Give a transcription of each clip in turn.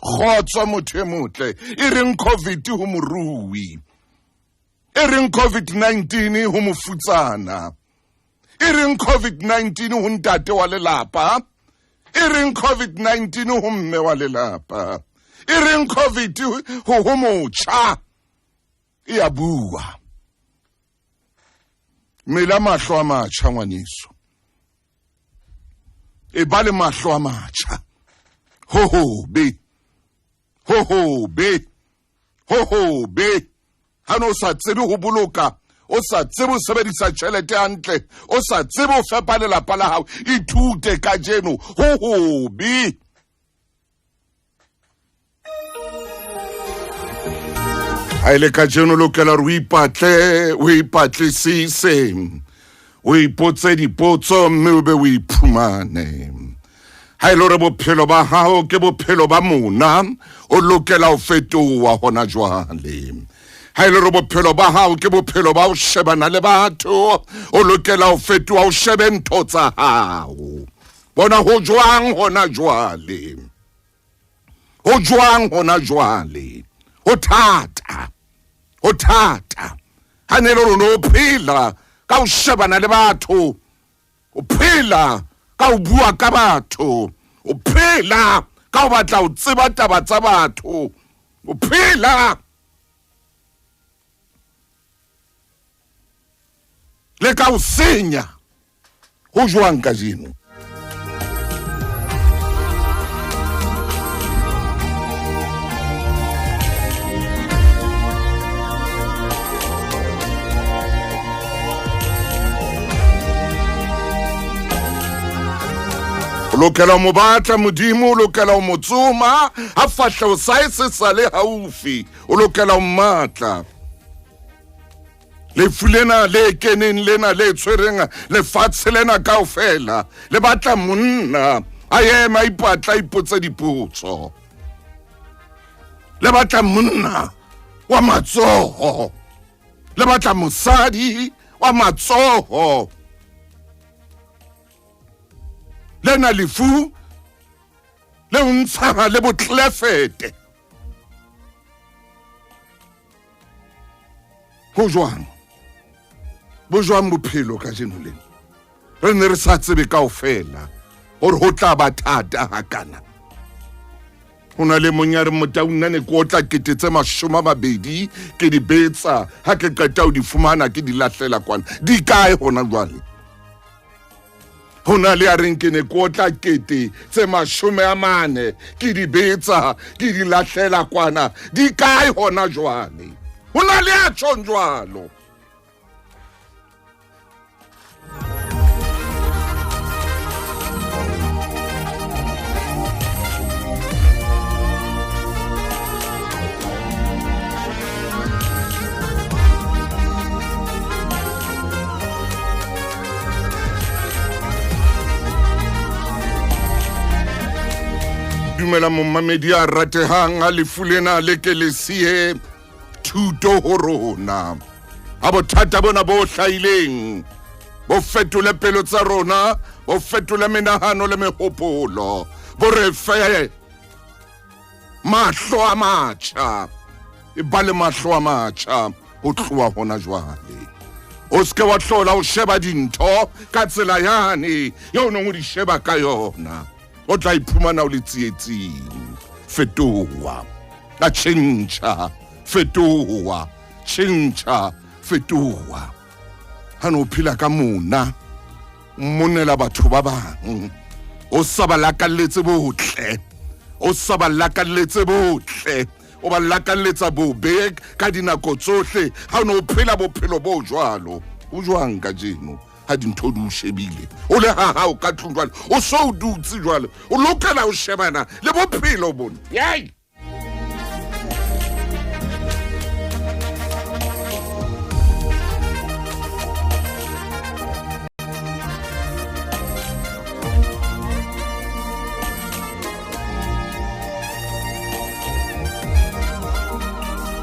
Kgotso motho e motle, e reng COVID ho morui, e reng COVID-19 ho mofutsana, e reng COVID-19 ho ntate wa lelapa, e reng COVID-19 ho mme wa lelapa, e reng COVID ho motjha. E a bua. Mela mahlo a matjha ngwaneso, e ba le mahlo a matjha. Ho hobe, ho hobe, ho hobe. Ha no sa tsebe ho boloka, o sa tsebe ho sebedisa tjhelete hantle, o sa tsebe ho fepa lelapa la hao, ithute kajeno. Ho hobe. Ha e le kajeno lokela hore o ipatle, o ipatlisise, o ipotse dipotso mme o be o iphumane. Ha e le hore bophelo ba hao ke bophelo ba mona, o lokela ho fetoha hona jwale. Ha e le hore bophelo ba hao ke bophelo ba ho shebana le batho, o lokela ho fetoha, o shebe ntho tsa hao. Bona ho jwang hona jwale, ho jwang hona jwale. Ho thata, ho thata. Ha ne le hore o phela ka ho shebana le batho, o phela ka ho bua ka batho, o phela ka ho batla ho tseba taba tsa batho, o phela le ka ho senya. Ho jwang kajeno? O lokela ho mo batla Modimo, o lokela ho mo tsoma ha fahleho sa hae se sa le haufi, o lokela ho mmatla. Lefu lena le keneng lena le tshwereng lefatshe lena kaofela le batla monna a eme a ipatla a ipotse dipotso. Le batla monna wa matsoho, le batla mosadi wa matsoho. Lena lefu le o ntsha le botlefete. Ho jwang? Bo jwang bophelo kajeno lena? Re ne re sa tsebe kaofela hore ho tla ba thata hakana. Ho na le mong ya re motau nna ne ke otla kete tse 20 ke di betsa, ha ke qeta ho di fumana ke di lahlela kwana. Di kae hona jwale? Ho na le ya reng ke ne ke otla kete tse 40 ke di betsa ke di lahlela kwana. Di kae hona jwale? Ho na le ya tjhong jwalo. Dumela momamedi a ratehang, a lefu lena le ke le siye thuto ho rona. A bothata bona bo hlahileng bo fetole pelo tsa rona, bo fetole menahano le mehopolo, bo re fe mahlo a matjha, e ba le mahlo a matjha ho tloha hona jwale. O se ke wa hlola o sheba dintho ka tsela yane eo o neng o di sheba ka yona, o tla iphumana o le tsietsing. Fetoha, a tjhentjha, fetoha, tjhentjha, fetoha. Ha no phela ka mona, monela batho ba bang, o sa ba lakalletse botle, o sa ba lakalletse botle, o ba lakalletsa bobe ka dinako tsohle. Ha o ne o phela bophelo bo jwalo, o jwang kajeno ha dintho di o shebile, o le ha hao ka tlung jwale, o so o dutse jwale, o lokela ho shebana le bophelo bona. Yai!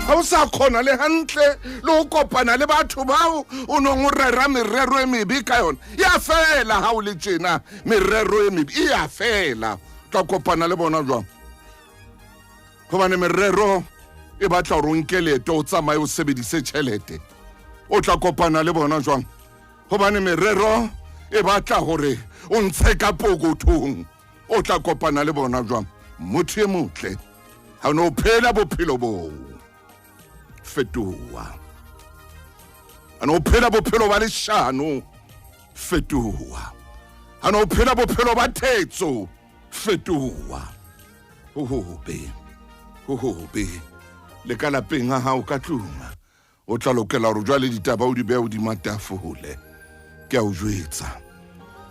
Ha o sa kgona le hantle le ho kopana le batho bao o nong o rera merero e mebe ka yona, ya fela. Ha o le tjena merero e mebe e ya fela, tla kopana le bona jwang? Gobane merero e batla gore o nke leeto o tsamaye o sebedise tšhelete, o tla kopana le bona jwang? Gobane merero e batla gore o ntshe ka pokothong, o tla kopana le bona jwang? Motho e motle, ga o ne o phela bophelo boo, fetoha. A ne o phela bophelo ba leshano, fetoha. A ne o phela bophelo ba thetso, fetoha. Ho hobe, ho hobe. Le ka lapeng a hao ka tlung, o tla lokela hore jwale ditaba o di behe hodima tafole. Ke a o jwetsa,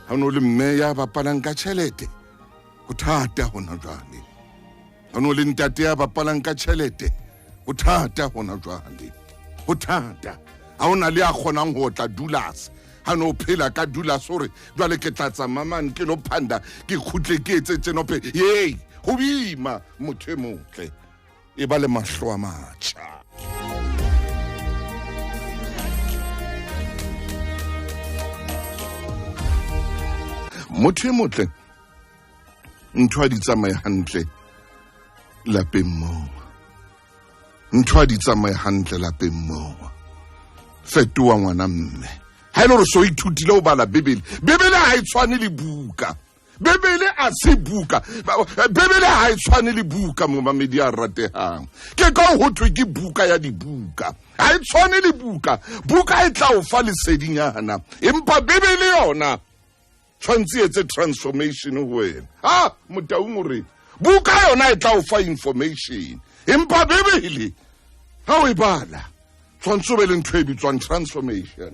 ha o ne o le mme ya bapalang ka tjhelete, ho thata hona jwale. Ha o ne o le ntate ya bapalang ka tjhelete, ho thata hona jwale, ho thata. Ha o na le ya kgonang ho otla dulas, ha no phela ka dulas hore jwale ke tla tsamaya mane ke lo phanda, ke kgutle ke etse tsenope. Yei, ho boima motho e motle. E ba le mahlo a matjha. Motho e motle, ntho a di tsamaye hantle lapeng moo. Ntho a di tsamaye hantle lapeng moo. Fetoha ngwana mme. Ha e le hore so ithutile ho bala Bibele, Bibele ha e tshwane le buka. Bibele a se buka. Bibele ha e tshwane le buka, momamedi a ratehang. Ke ka ho thwe ke buka ya dibuka. Ha e tshwane le buka. Buka e tla o fa lesedinyana, empa Bibele yona tshwantse etse transformation ho wena. Ha Motaung o re buka yona e tla o fa information, empa Bibele ha o e bala tshwantse o be le ntho e bitswang transformation.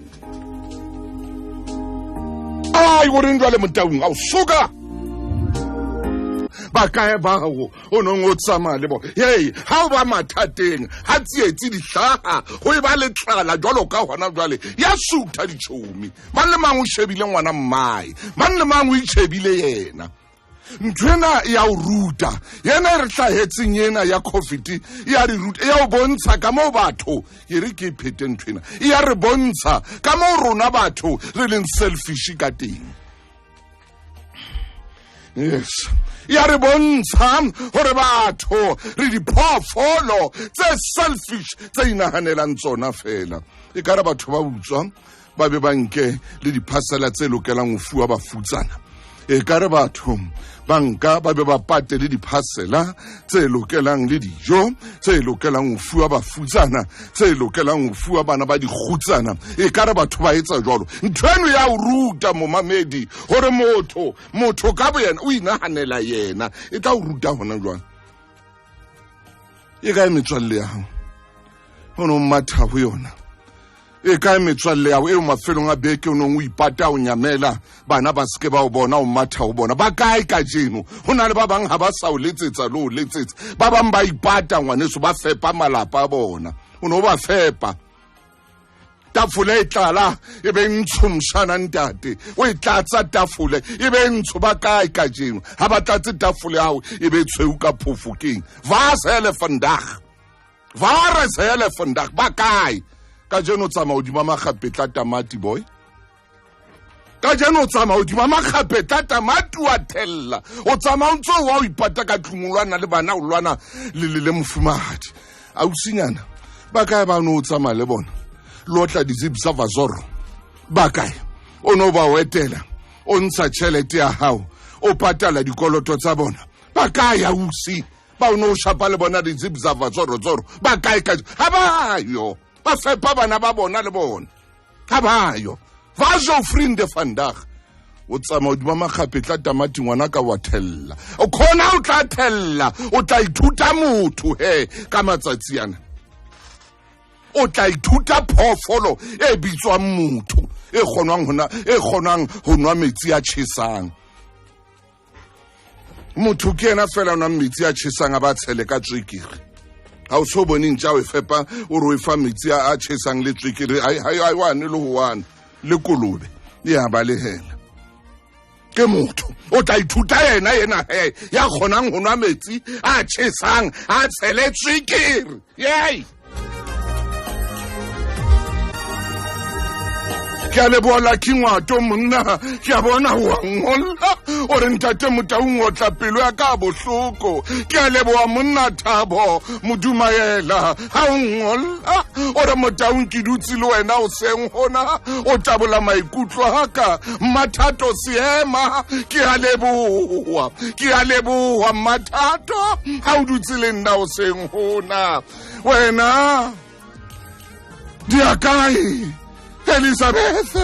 Ai, o reng jwale Motaung? A o soka ba kae bao o nong o tsamaya le bona? Hei, ha o ba mathateng, ha tsietsi di hlaha, ho e ba le tlala jwalo ka hona jwale, ya sutha ditjhomi. Mang le mang o shebile ngwana mmae, mang le mang o itjhebile yena. Ntho ena ya o ruta, yena e re hlahetseng ena ya COVID, ya re ruta, ya o bontsha ka moo batho, ke re ke phete ntho ena, ya re bontsha ka moo rona batho re leng selfish ka teng. Yes, ya re bontsha hore batho re diphoofolo tse selfish tse inahanelang tsona fela. E ka re batho ba utswa ba be ba nke le diphasela tse lokelang ho fuwa bafutsana. E ka re batho ba nka ba be ba pate le diphasela tse lokelang le dijo tse lokelang ho fuwa bafutsana, tse lokelang ho fuwa bana ba dikgutsana. E ka re batho ba etsa jwalo. Ntho eno ya o ruta momamedi hore motho ka boyena o inahanela yena. E tla o ruta hona jwang? E kae metswalle ya hao? O no matha ho yona. E kae metswalle ya hao eo mafelong a beke o nong o ipata o nyamela, bana ba seke ba o bona, o matha ho bona? Ba kae kajeno? Ho na le ba bang ha ba sa o letsetsa le o letsetsa. Ba bang ba ipata ngwaneso, ba fepa malapa a bona. O no ba fepa. Tafole e tlala e be ntsho mshana ntate, o e tlatsa tafole e be ntsho. Ba kae kajeno? Ha ba tlatse tafole ya hao e be tshweu ka phofo keng? Waar is hulle vandag? Waar is hulle vandag? Ba kae? Kajeno o tsamaya hodima makgapetla tamati, boy. Kajeno o tsamaya hodima makgapetla tamati wa thella. O tsamaya o ntse o wa o ipata ka tlung, o lwana le bana, o lwana le mofumahadi. Ausinyana, ba kae ba no o tsamaya le bona? Le otla di-zip sa Vazoro. Ba kae? O no ba o etela, o ntsha tjhelete ya hao, o patala dikoloto tsa bona. Ba kae ausi? Ba o no shapa le bona di-zip sa Vazoro tsoro. Ba kae ka? Ha ba yo. Ba fepa bana ba bona le bona. Ha ba yo. Va jou vriende vandag? O tsamaya hodima makgapetla tamati ngwana ka wa thella. O khona o tla thella, o tla ithuta motho he ka matsatsi ana. O tla ithuta phoofolo e bitswang motho, e kgonwang ho na, e kgonang ho nwa metsi a tjhesang. Motho ke yena fela o nwang metsi a tjhesang a ba tshele ka tswekere. Ha o so bone ntja o e fepa, o re o e fa metsi a tjhesang le tswekere, ha e wane le ho wane, le kolobe e a balehela. Ke motho o tla ithuta yena yena he ya kgonang ho nwa metsi a tjhesang a tshele tswekere. Yei! Ke a leboha Lucky Ngwato monna, ke a bona wa ngolla o re ntate Motaung o tla pelo ya ka bohloko. Ke a leboha monna Thabo Modumaela ha o ngolla o re Motaung ke dutse le wena o seng hona o tabola maikutlo a ka Mathato seema. Ke a leboha, ke a leboha Mathato ha o dutse le nna o seng hona. Wena di a kae Elizabeth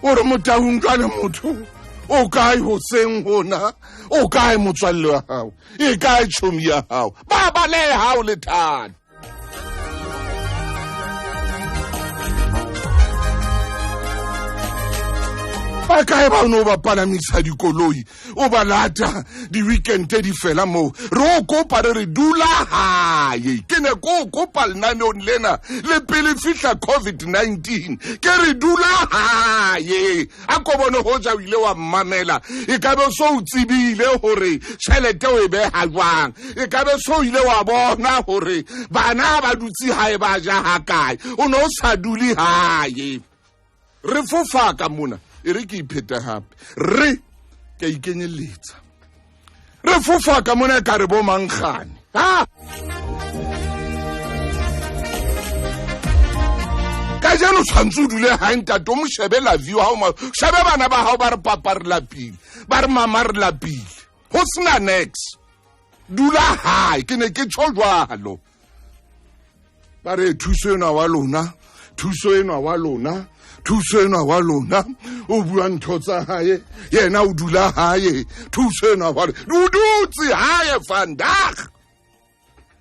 o re Motaung jwale motho o kae hoseng hona, o kae motswalle wa hao, e kae tjhomi ya hao, ba baleha ha o le thata. Ba kae ba no ba palamisa dikoloi, o ba lata di-weekend di fela moo, re o kopa re re dula hae. Ke ne ko o kopa lenaneong lena le pele fihla COVID-19, ke re dula hae. A ko bone hoja o ile wa mmamela, e ka be so o tsebile hore tjhelete o e beha jwang, e ka be so o ile wa bona hore bana ba dutse hae ba ja hakae, o ne o sa dule hae. Re fofa ka mona, e re ke iphete hape, re ke a ikenyeletsa. Re fofa ka mona e ka re bo mankgane. Ha! Kajeno tshwantse o dule hae ntate, o mo shebe la view ha o mo shebe bana ba hao ba re papa re lapile, ba re mama re lapile, ho sena next. Dula hae, ke ne ke tjho jwalo. Ba re thuso enwa wa lona, thuso enwa wa lona, thuso enwa wa lona, o bua ntho tsa hae, yena o dula hae, thuso enwa wa lona, o dutse hae vandag.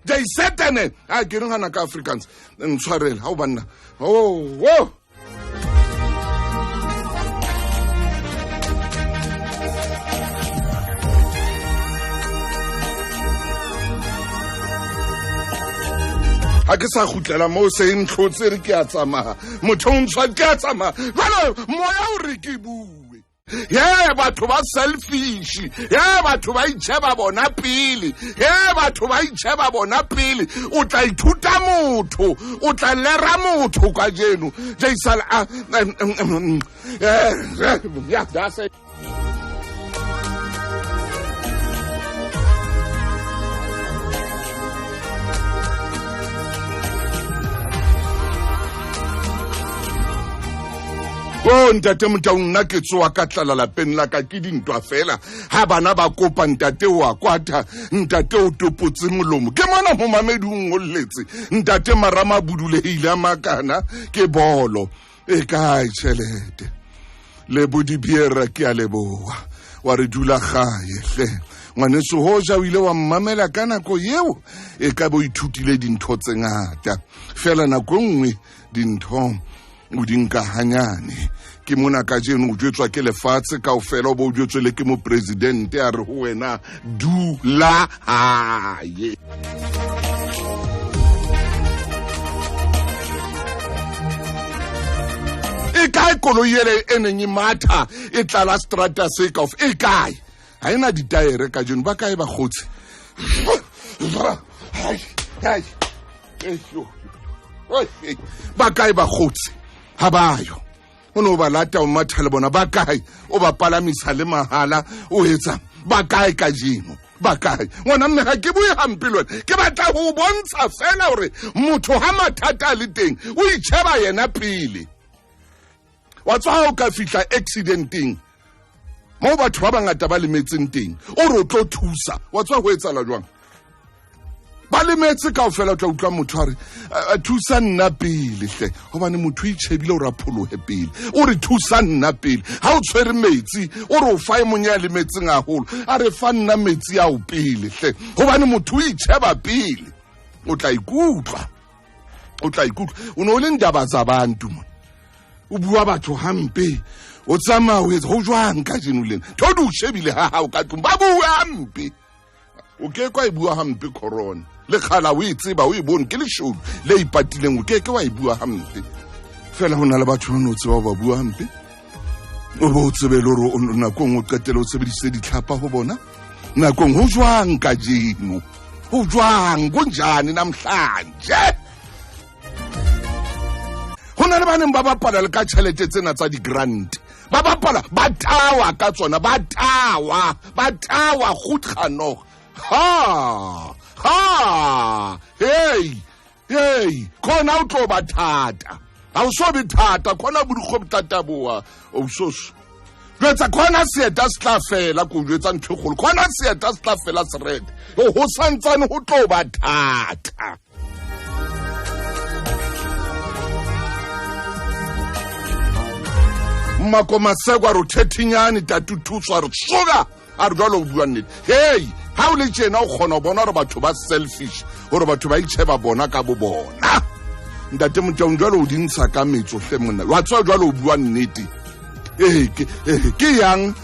They said, a ke reng hana ka Afrikaans, ntshwarele, ha o banna. Oh, oh. Ha ke sa kgutlela moo se e ntlhotse re ke a tsamaya, motho o ntshwa ke a tsamaya. Jwale moya o re ke bue. Ye batho ba selfish, ye batho ba itjheba bona pele, ye batho ba itjheba bona pele. O tla ithuta motho, o tla lera motho kajeno. Jaisal a ya that's it. O ntate Motaung, nna ke tsoa ka tlala lapeng la ka, ke dintwa fela. Ha bana ba kopa ntate wa kwata, ntate o topotse molomo. Ke mona momamedi o ngolletse, ntate marama budulehile a makana ke bolo. E kae tjhelete? Le bodibiera ke a leboha. Wa re dula gae hle. Ngwaneso hoja o ile wa mmamela ka nako eo, e ka bo ithutile dintho tse ngata. Fela nako e nngwe dintho o di nka hanyane. Ke mona kajeno o jwetswa ke lefatshe kaofela, o bo o jwetswe le ke mopresidente a re ho wena dula hae. E kae koloi ele e neng e matha e tlala strata se kaofela? E kae? Ha ena ditaere kajeno, ba kae bakgotsi? Ba kae bakgotsi? Ha bayo. O no ba lata o matha le bona, ba kae? O ba palamisa le mahala, o etsa ba kae kajeno? Ba kae? Ngwana mme ha ke bue hampe le wena, ke batla ho bontsha fela hore motho ha mathata a le teng o itjheba yena pele. Wa tswa ha o ka fihla accidenteng moo batho ba bangata ba lemetseng teng, o re o tlo thusa, wa tswa ho etsahala jwang? Ba lemetse kaofela, o tla utlwa motho a re, thusa nna pele hle, hobane motho o itjhebile hore a pholohe pele. O re thusa nna pele. Ha o tshwere metsi, o re o fa e mong ya lemetseng haholo, a re fa nna metsi ao pele hle, hobane motho o itjheba pele. O tla ikutlwa, o tla ikutlwa. O ne o le ndaba tsa bantu mona, o bua batho hampe, o tsamaya o etsa ho jwang kajeno lena? Tho di o shebile ha hao ka tlung, ba bua hampe. O ke kwa e bua hampe corona. Le kgala o e tseba, o e bone, ke leshodu le ipatileng, o ke ke wa e bua hampe. Fela ho na le batho ba no tseba ba bua hampe. O bo o tsebe le hore o nako nngwe o qetelle o sebedisitse ditlhapa ho bona. Nakong ho jwang kajeno? Ho jwang? Kunjani namhlanje? Ho na le ba neng ba bapala le ka tšhelete tsena tsa di-grant, ba bapala ba tawa ka tsona, ba tawa, ba tawa goed genoeg. Ha ha, hey hey, khona o tlo ba thata, ha o so be thata, khona borikgwe bo tla taboha, o so jwetsa khona seeta se tla fela, ko jwetsa ntho e kgolo, khona seeta se tla fela serete, ho santsane ho tlo ba thata. Mmako Maseko a re o thethinyane, Tatu Thuso a re suka, a re jwale o bua nnete. Hey, ha o le tjena o kgona ho bona hore batho ba selfish, hore batho ba itjheba bona ka bo bona. Ntate Motaung jwale o di ntsha ka metso hle monna, wa tswa jwale o bua nnete. Ke yang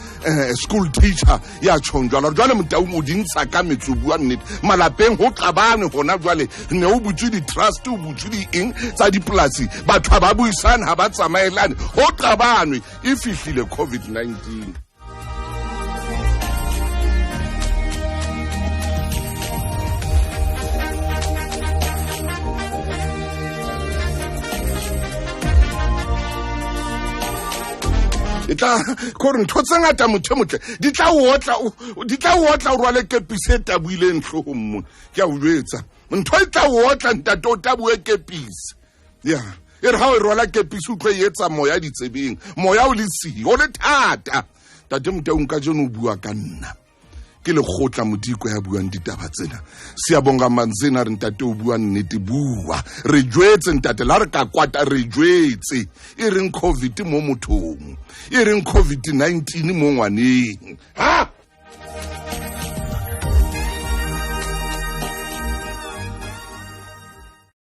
school teacher ya tjhong jwalo, jwale Motaung o di ntsha ka metso, o bua nnete. Malapeng ho qabane hona jwale, ne o butswe di-trust, o butswe di-eng tsa dipolasi, batho ha ba buisane, ha ba tsamaelane, ho qabanwe. E fihlile COVID-19. E tla kore ntho tse ngata motho e motle di tla otla, di tla otla o rwale kepisi e tabuileng hloohong mona. Ke a o jwetsa, ntho e tla otla ntate o tabuwe kepisi. Ya, e re ha o e rwala kepisi o tlo e etsa moya ditsebeng, moya o le siyo, o le thata. Ntate Motaung kajeno o bua ka nna, ke lekgotla Modiko ya buang ditaba tsena. Siyabonga Manzini a re ntate o bua nnete, bua re jwetse ntate, la re ka kwata re jwetse. E reng COVID mo mothong, e reng COVID-19 mo ngwaneng. Ha